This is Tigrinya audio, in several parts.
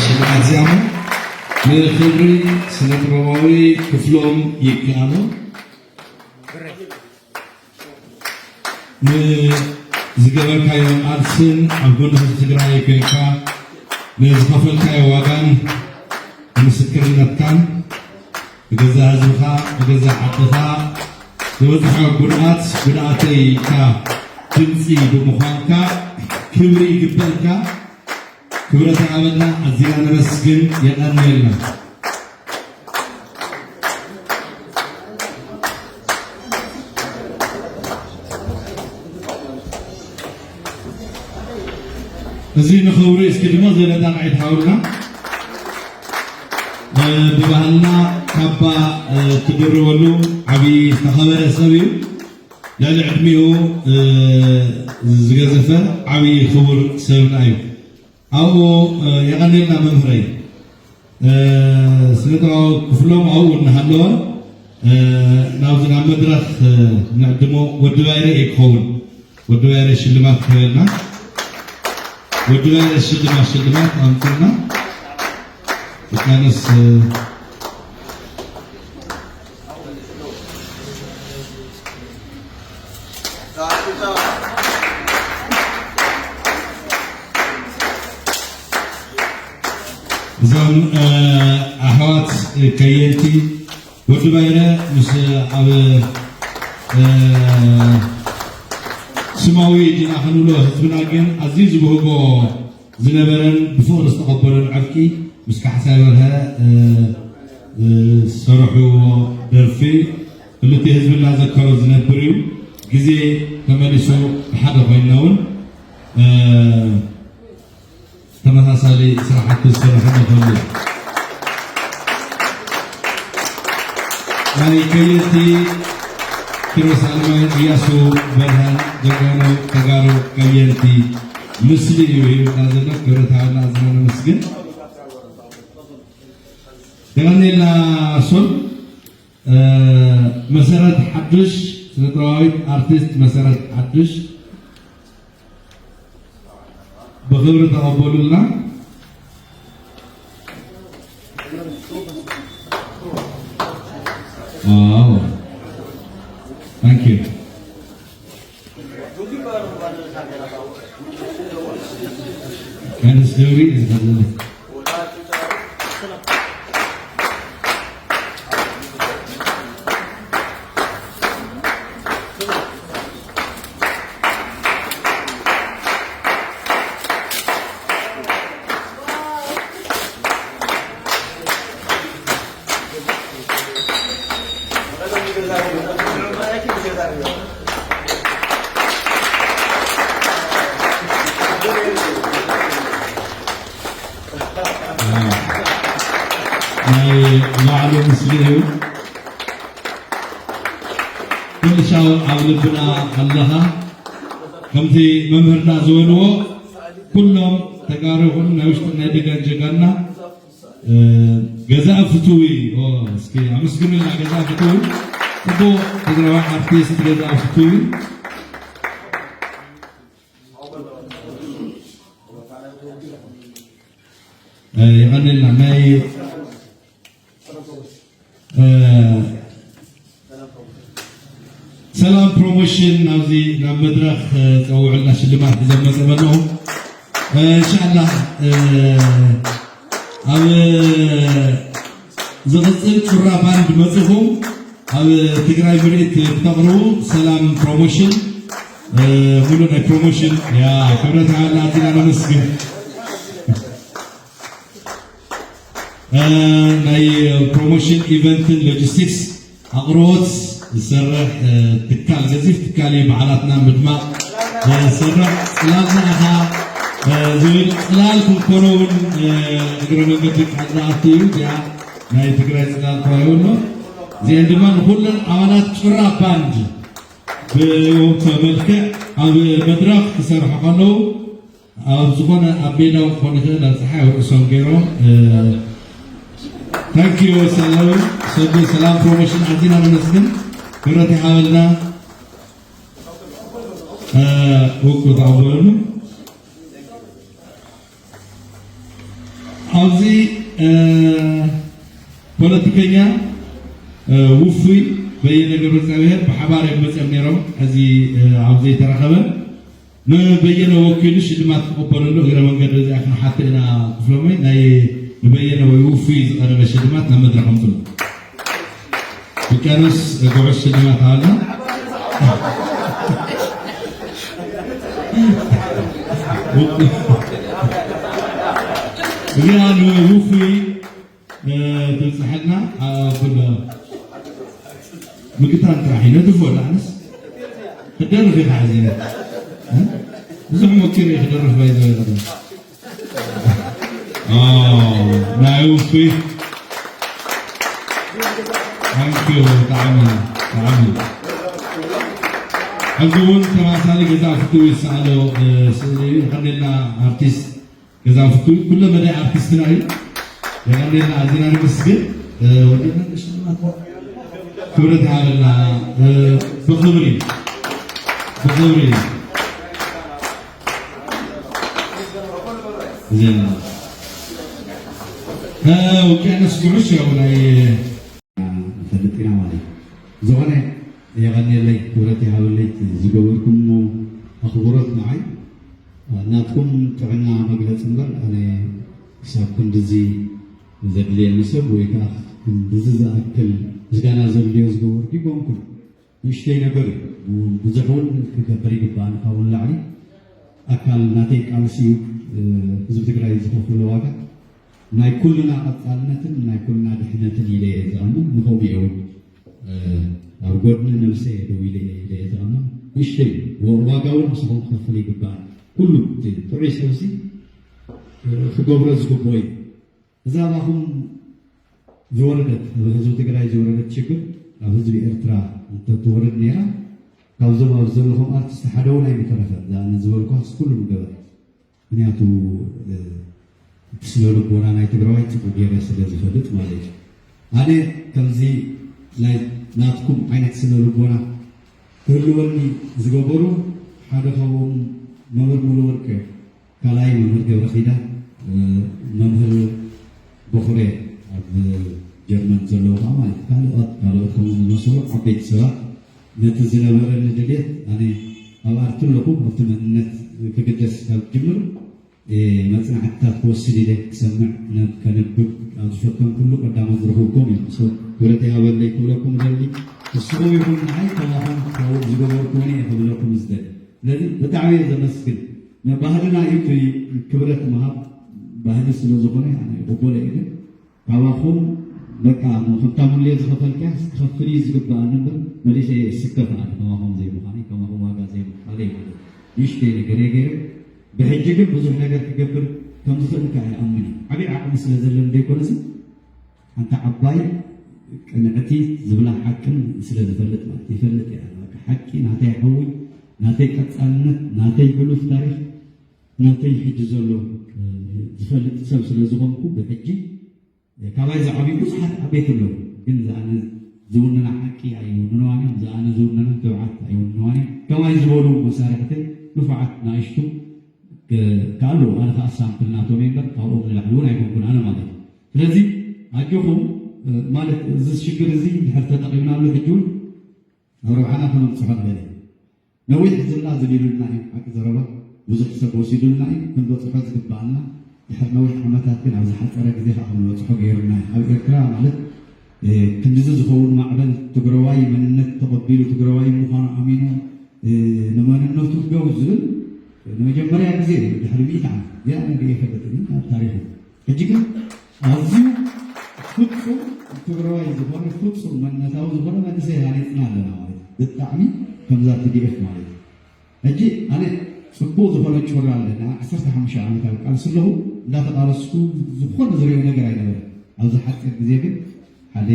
ብድዓት እዚኣሞ ንክብሪ ስነ ጥበባዊ ክፍሎም ይከኣሎ ንዝገበርካዮ ቃልስን ኣብ ጎኒ ህዝቢ ትግራይ ኮይንካ ንዝኸፈልካዮ ዋጋን ምስክርነትካን ብገዛእ ህዝብኻ ብገዛእ ዓድኻ ዝበፅሖ ጉድኣት ጉድኣተይ ኢልካ ድምፂ ብምዃንካ ክብሪ ይግበእካ። ክብረት ይሃበልና። ኣዚና ነመስግን። የቐንየልና። እዚ ንኽብሪ እስኪ ድማ ዘለ ጣቕዒት ሃውልና። ብባህልና ካባ ትድርበሉ ዓብዪ ዝተኸበረ ሰብ እዩ። ልዕሊ ዕድሚኡ ዝገዘፈ ዓብዪ ክቡር ሰብና እዩ። ኣብኡ የቐንየልና መምህረይ። ስነ ጥበባዊ ክፍሎም ኣብኡ እናሃለወ ናብዚ ናብ መድረኽ ንዕድሞ ወዲ ባይረ እዩ ክኸውን። ወዲ ባይረ ሽልማት ክህበና። ወዲ ባይረ ሽልማት ሽልማት ኣምፅና። ዮሃንስ እዞም ኣሕዋት ከየንቲ ወዲ ባይረ ምስ ኣብ ስማዊ ዲና ክንብሎ ህዝብና ግን ኣዝዩ ዝብህጎ ዝነበረን ብፍቕሪ ዝተቐበሎን ዕርቂ ምስ ካሕሳይ በርሀ ዝሰርሕዎ ደርፊ ክልቲኡ ህዝቢ እናዘከሮ ዝነብር እዩ። ግዜ ተመሊሱ ብሓደ ኮይንና እውን ተመሳሳሊ ስራሕቲ ዝሰርሑ ንኽህሉ ናይ ከየንቲ ኪሮስ ኣለማየን እያሱ በርሀን ጀጋኑ ተጋሩ ከየንቲ ምስሊ እዩ ሂብና ዘሎ። ክብረት ሃበና ኣዝና ነመስግን። የቐንየልና ሶል። መሰረት ሓዱሽ፣ ስነ ጥበባዊት ኣርቲስት መሰረት ሓዱሽ ብኽብሪ ተቐበሉልና። ዋው። Thank you. Candice Dewey is the ናይ ባዕሉ ምስሊ እዩ። ኩሉ ሻው ኣብ ልብና ኣለኻ። ከምቲ መምህርና ዝበልዎ ኩሎም ተጋሩ ይኹኑ ናይ ውሽጥን ናይ ደገን ጀጋንና ገዛኢ ፍትዊ፣ ኦ፣ እስኪ ኣመስግኑልና ገዛኢ ፍትዊ። ጽቡቕ ትግራዋይ ኣርቲስት ገዛኢ ፍትዊ። የቐንልና። ናይ ሰላም ፕሮሞሽን ናብዚ ናብ መድረኽ ጸውዑልና ሽልማት ሒዞም መጸም ኣለኹ። እንሻላ ኣብ ዝቕጽል ጩራ ባንድ መጺኹም ኣብ ትግራይ ምርኢት ክተቕርቡ ሰላም ፕሮሞሽን ሙሉ ናይ ፕሮሞሽን ያ ክብረት ይሃበልና ኣዚና ነመስግን። ናይ ፕሮሞሽን ኢቨንትን ሎጂስቲክስ ኣቕርቦት ዝሰርሕ ትካል ገዚፍ ትካል እዩ። በዓላትና ምድማቕ ዝሰርሕ ጽላልና ኢኻ ዝብል ጽላል ክንኮኖ እውን እግረ መንገዲ ቃል ዝኣቱ እዩ። እዚኣ ናይ ትግራይ ጽላል ተባሂሉ ኣሎ። እዚአን ድማ ንኩለን ኣባላት ጩራ ባንድ ብውቶ መልክዕ ኣብ መድረኽ ክሰርሑ ከለዉ ኣብ ዝኾነ ኣብ ሜዳ እውን ክኾን ይኽእል ኣብ ፀሓይ ኣብ ርእሶም ገይሮም ታንኪዩ ሰላም ሰዱ ሰላም ፕሮሞሽን ኣዚና ነመስግን። ክብረት ይሃበልና። ውቁ ተቐበሉኒ። ኣብዚ ፖለቲከኛ ውፉይ በየነ ገብረእግዚኣብሔር ብሓባር እዮም መፅኦም ነይሮም። ሕዚ ኣብ ዘይተረኸበ ንበየነ ወኪሉ ሽልማት ክቕበለሉ እግረ መንገዲ እዚኣ ክንሓቶ ኢና። ክፍሎመይ ናይ ንበየነ ወይ ውፉይ ዝቐረበ ሽልማት ናብ መድረኽ ኣምፅሉ። ውቅያኖስ ጉዑሽ ሽልማት ኣላ። እዚኣ ንውፉይ ትብፅሐልና። ኣብ ምግታን ጥራሕ እዩ ነድፎ። ኣነስ ክደርፍ ኢኻ ሕዚ ብዙሕ ሞኪረ ክደርፍ ባይዘ ናይ ውፉይ ታንኪዩ ብጣዕሚ ብጣዕሚ። ሕዚ እውን ተማሳሊ ገዛ ፍትው ይሰኣሎ ስእሊ እዩ። የቐኔልና ኣርቲስት ገዛ ፍትው ኩለ መዳይ ኣርቲስትና እዩ። የቐኔልና ኣዚና ንምስግን ወደና ሽልማት ክብረት ይሃበልና። ብኽብሪ ብኽብሪ እዚና ውቅያኖስ ጉዕሽ ያው ናይ ንፈልጥ ኢና ማለት እዩ። ዝኾነ የቐንየለይ፣ ክብረት ይሃበለይ ዝገበርኩሞ ኣኽብሮት ንዓይ ናትኩም ጥዕና መግለፂ እምበር ኣነ ክሳብ ክንድዚ ዘድልየኒ ሰብ ወይ ከዓ ክንድዚ ዝኣክል ምስጋና ዘድልዮ ዝገበርኩ ይኮንኩን። ንእሽተይ ነገር እዩ። ብዙሕ እውን ክገብር ይግባኣኒ። ካብኡ ንላዕሊ ኣካል ናተይ ቃልሲ እዩ። ህዝቢ ትግራይ ዝኸፈሎ ዋጋ ናይ ኩልና ቀፃልነትን ናይ ኩልና ድሕነትን ኢለ እየ ዝኣምን። ንኸምኡ እየ እውን ኣብ ጎድኒ ነብሰ እየ ደው ኢለ እየ ኢለ እየ ዝኣምን። ንእሽተይ እዩ። ዋጋ እውን ምሳኹም ክኸፍል ይግባኣኒ። ኩሉ እቲ ጥዑይ ሰብሲ ክገብሮ ዝግብኦ እዩ። እዛ ኣባኹም ዝወረደት፣ ኣብ ህዝቢ ትግራይ ዝወረደት ችግር ኣብ ህዝቢ ኤርትራ እንተትወርድ ነይራ፣ ካብዞም ኣብዚ ዘለኹም ኣርቲስት ሓደ እውን ኣይምተረፈን። እዛ ኣነ ዝበልኳስ ኩሉ ምገበር። ምክንያቱ እቲ ስነ ልቦና ናይ ትግራዋይ ፅቡቅ ገይረ ስለ ዝፈልጥ ማለት እዩ። ኣነ ከምዚ ናይ ናትኩም ዓይነት ስነ ልቦና ክህልወኒ ዝገበሩ ሓደ ካብኦም መምህር ሙሉወርቅ እዮም። ካልኣይ መምህር ገብረ ኪዳን፣ መምህር በኹሬ ኣብ ጀርመን ዘለዉ ከዓ ማለት ካልኦት ካልኦት ከምኡ ዝመሰሉ ዓበይቲ ሰባት ነቲ ዝነበረኒ ድልየት ኣነ ኣብ ኣርቲ ኣለኹ ኣብቲ መንነት ክግደስ ካብ ጅምር መፅናዕትታት ክወስድ ኢለ ክሰምዕ ከነብብ ኣብ ዝፈተንኩሉ ቀዳሞት ዝረኽብኩም እዮም። ክብረት ይሃበለይ ክብለኩም ደሊ ንስኹም ይኹን ንዓይ ከማኹም ዝገበርኩምኒ እየ ክብለኩም ዝደሊ። ስለዚ ብጣዕሚ እየ ዘመስግን። ንባህልና እዩ እቲ ክብረት ምሃብ ባህሊ ስለ ዝኾነ ኣነ ይቕበሎ እየ። ግን ካባኹም በቃ ከምታ ሙሌ ዝኸፈልካያ ክኸፍል እዩ ዝግበኣኒ እምበር መሊሰ እየ ዝስከፍ ኣነ ከማኹም ዘይምዃነይ ከማኹም ዋጋ ዘይምኽፋለይ ማለት እዩ። ንእሽተይ ነገር እየ ገይረ። ብሕጂ ግን ብዙሕ ነገር ክገብር ከም ዝኽእል ከዓ ይኣምን እየ። ዓብዪ ዓቕሚ ስለ ዘለኒ ዘይኮነሲ ሓንቲ ዓባይ ቅንዕቲ ዝብላ ሓቅን ስለ ዝፈልጥ ማለት ይፈልጥ እያ። በቃ ሓቂ ናተይ ሓዊ ናተይ ቀፃልነት ናተይ ሕሉፍ ታሪክ ናተይ ሕጂ ዘሎ ዝፈልጥ ሰብ ስለ ዝኾንኩ ብሕጂ ካባይ ዝዓብዩ ብዙሓት ዓበይቲ ኣለዉ። ግን ዝኣነ ዝውንና ሓቂ ኣይውንንዋን እዮም። ዝኣነ ዝውንና ትብዓት ኣይውንንዋን እዮም። ከማይ ዝበሉ መሳርሕተይ ንፉዓት ንኣሽቱ ከኣለዉ ኣነ ከዓ ሳምፕል ናቶም እየ እምበር ካብኦም ንላዕሊ እውን ኣይኮንኩን ኣነ ማለት እዩ። ስለዚ ኣጆኹም ማለት እዚ ሽግር እዚ ድሕር ተጠቒምናሉ ሕጂ እውን ኣብ ረብሓና ከነምፅሖ ንኽእል ኢና። ነዊሕ ዝላ ዝሊሉልና እዩ ሓቂ ዘረባ ብዙሕ ሰብ ወሲዱልና እዩ ክንበፅሖ ዝግበኣና ድሕር ነዊሕ ዓመታት ግን ኣብ ዝሓፀረ ግዜ ከዓ ክንበፅሖ ገይሩና እዩ። ኣብ ኤርትራ ማለት ክንድዚ ዝኸውን ማዕበል ትግረዋይ መንነት ተቐቢሉ ትግረዋይ ምዃኑ ኣሚኑ ንመንነቱ ደው ዝብል ንመጀመርያ ግዜ እዩ ድሕሪ ሚእቲ ዓመት ገና ንርኢ ይፈልጥ ኣብ ታሪኹ ሕጂ ግን ኣዝዩ ፍጹም ትግራዋይ ዝኾነ ፍጹም መንነታዊ ዝኾነ መንእሰይ ሃኒፅና ኣለና ማለት እዩ። ብጣዕሚ ከምዛ ቲ ዲ ኤፍ ማለት እዩ። ሕጂ ኣነ ፅቡቅ ዝኾነ ጭራ ኣለና ዓሰርተ ሓሙሽተ ዓመት ኣብ ቃልሲ ኣለኹ እንዳተቃለስኩ ዝኾነ ዝሪኦ ነገር ኣይነበረ ኣብዚ ሓፂር ግዜ ግን ሓደ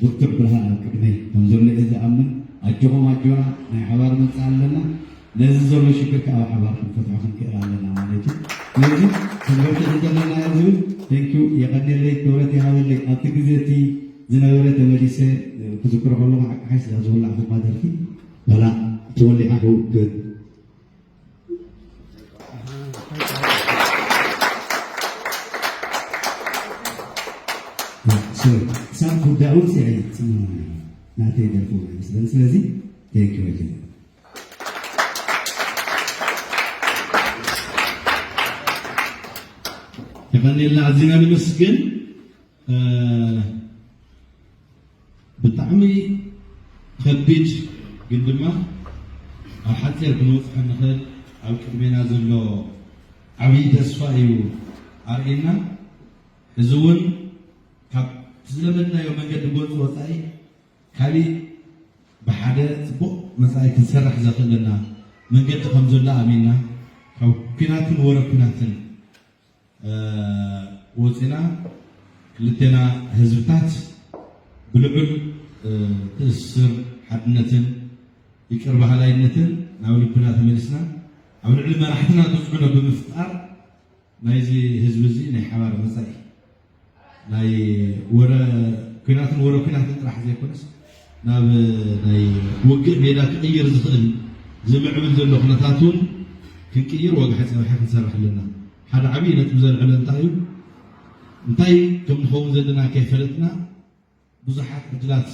ብርቱዕ ብርሃን ኣብ ቅድመይ ከም ዘሎ እየ ዝኣምን። ኣጆኹም ኣጆና ናይ ሓባር መፃኢ ኣለና። ነዚ ዘሎ ሽግር ከዓ ብሓባር ክንፈትሖ ክንክእል ኣለና ማለት እዩ። ስለዚ ክንበርትዕ ዘለና እያ ዝብል ቴንኪዩ የቐንየለይ ክብረት ይሃበለይ። ኣብቲ ግዜ እቲ ዝነበረ ተመሊሰ ክዝክሮ ከለኹ ሓቂ ሓይስ እዛ ዝወላዕኹማ ደርፊ ዋላ ተወሊዓ ክውግድ ኣውፅዐ ይፅምሙ ናተይ ደርፉ ይመስለን። ስለዚ ቴንኪ ወጅ የቐንየልና ኣዚና ንመስግን። ብጣዕሚ ከቢድ ግን ድማ ኣብ ሓፂር ክንወፅሖ ንኽእል ኣብ ቅድሜና ዘሎ ዓብዪ ተስፋ እዩ ኣርእና። እዚ እውን ካብ ዝለመድናዮ መንገዲ ጎንፂ ወፃኢ ካሊእ ብሓደ ፅቡቕ መፃኢ ክንሰርሕ ዘኽእለና መንገዲ ከም ዘሎ ኣሚንና ካብ ኲናትን ወረ ኲናትን ወፂና ክልቴና ህዝብታት ብልዑል ትእስር ሓድነትን ይቅር በሃላይነትን ናብ ልብና ተመሊስና ኣብ ልዕሊ መራሕትና ተፅዕኖ ብምፍጣር ናይዚ ህዝቢ እዚ ናይ ሓባር መፃኢ ናይ ወረ ኲናትን ወረ ኲናትን ጥራሕ ዘይኮነስ ናብ ናይ ውግእ ሜዳ ክቕይር ዝኽእል ዝምዕብል ዘሎ ኩነታት እውን ክንቅይር ወግሐ ፀብሐ ክንሰርሕ ኣለና። ሓደ ዓብዪ ነጥቢ ዘልዕለ እንታይ እዩ? እንታይ ከም ንኸውን ዘለና ከይፈለጥና ብዙሓት ዕድላት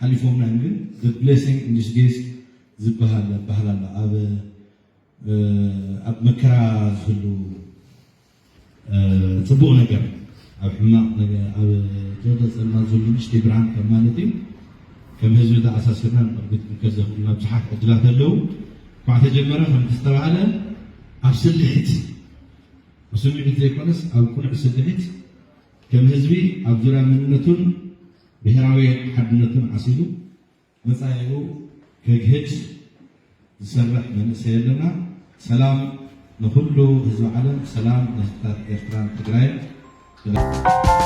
ሓሊፎምና እዮም። ግን the blessing in disguise ዝበሃል ባህል ኣሎ። ኣብ ኣብ መከራ ዝህሉ ፅቡቕ ነገር ኣብ ሕማቕ ኣብ ዞተ ፀልማት ዝህሉ ንእሽተይ ብርሃን ከም ማለት እዩ። ከም ህዝቢ ተኣሳሲርና ንቅድሚት ክንከድ ዘኽእሉና ብዙሓት ዕድላት ኣለዉ። እኳዕ ተጀመረ ከም ዝተባህለ ኣብ ስልሒት ብስምዒት ዘይኮነስ ኣብ ቅኑዕ ስልሒት ከም ህዝቢ ኣብ ዙርያ መንነቱን ብሄራዊ ሓድነቱን ዓሲሉ መፃኢኡ ከግህድ ዝሰርሕ መንእሰይ ኣለና። ሰላም ንኹሉ ህዝቢ ዓለም፣ ሰላም ንህዝብታት ኤርትራን ትግራይን።